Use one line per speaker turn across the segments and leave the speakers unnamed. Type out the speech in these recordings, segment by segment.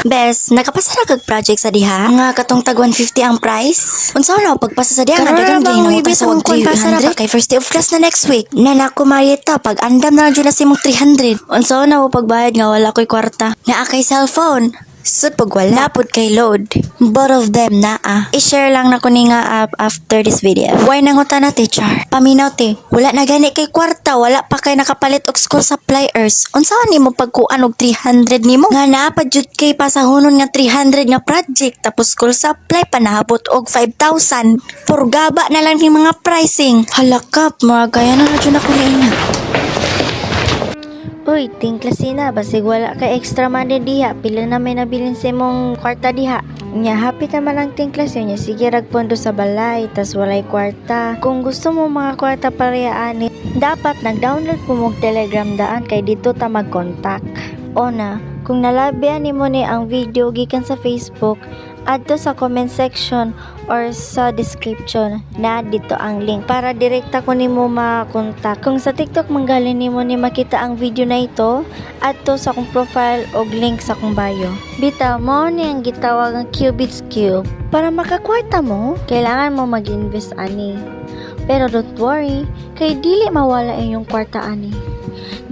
Bes, nakapasa na kag project sa diha? Nga katong tag 150 ang price? Unsa na pagpasa sa diha nga
Karon
daghang
ra bang
gay
Huwebes
sa
ang kuwan pasa ra
300 kay first day of class na next week. Na nako, Marieta, pag andam na lang jud na sa imong 300. Unsa na mo pagbayad nga wala koy kwarta? Naa kay cellphone. Sud pag wala pud kay load. Both of them naa. I-share lang na ko ni nga app after this video. Why nanguta na, teacher? Paminaw te, wala na gani kay kwarta, wala pa kay nakapalit og school suppliers. Unsa nimo pagkuan og 300 nimo? Nga naa pa jud kay pasahonon nga 300 nga project, tapos school supply pa nahabot og 5,000. Purgaba na lang ni mga pricing. Halakap, mga gaya na na jud ako niina.
Uy, tingklase na, basig wala ka extra money diha, pila na may nabilin sa imong kwarta diha? Nya hapit naman ang tingklase nya, sige rag pondo sa balay, tas walay kwarta. Kung gusto mo mga kwarta pareha ani, dapat nag-download po mo og Telegram daan kay dito ta mag-contact. Ona, kung nalabian nimo ni ang video gikan sa Facebook, adto sa comment section or sa description na dito ang link para direkta ko nimo ma-contact. Kung sa TikTok manggaling nimo ni makita ang video na ito, adto sa akong profile og link sa akong bio. Bitaw mo ni ang gitawag ang Qubits Cube. Para makakwarta mo, kailangan mo mag-invest ani. Pero don't worry, kay dili mawala inyong kwarta ani.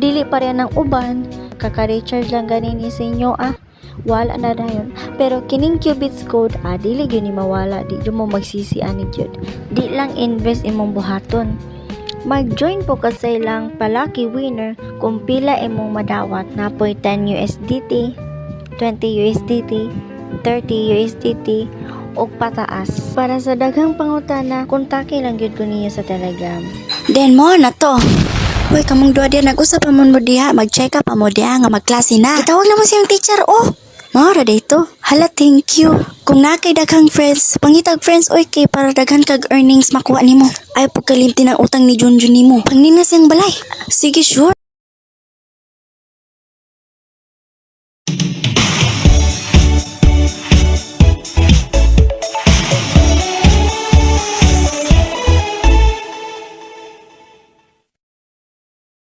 Dili pa rin ang uban, kaka-recharge lang ganin sa inyo ah. Wala na dayon. Pero kining Qubits code, ah, dili gyud ni mawala, di jud mo magsisi ani gyud. Di lang invest imong buhaton. Mag-join po ka sa ilang pa-lucky winner kung pila imong madawat na poy 10 USDT, 20 USDT, 30 USDT ug pataas. Para sa daghang pangutana, kontake lang gyud ko niyo sa Telegram.
Then mo na to. Uy, kamong duha diha, nag-usap pa mon mo diha, mag-check up pa mo diha nga magklase na. Gitawag na mo siyang teacher, oh. Mao dito. Hala, thank you. Kung naa kay daghang friends, pangitag friends oy kay para daghan kag earnings makuha nimo. Ay pagkalimti ng utang ni Junjun nimo. Pangnin na siyang balay. Sige, sure.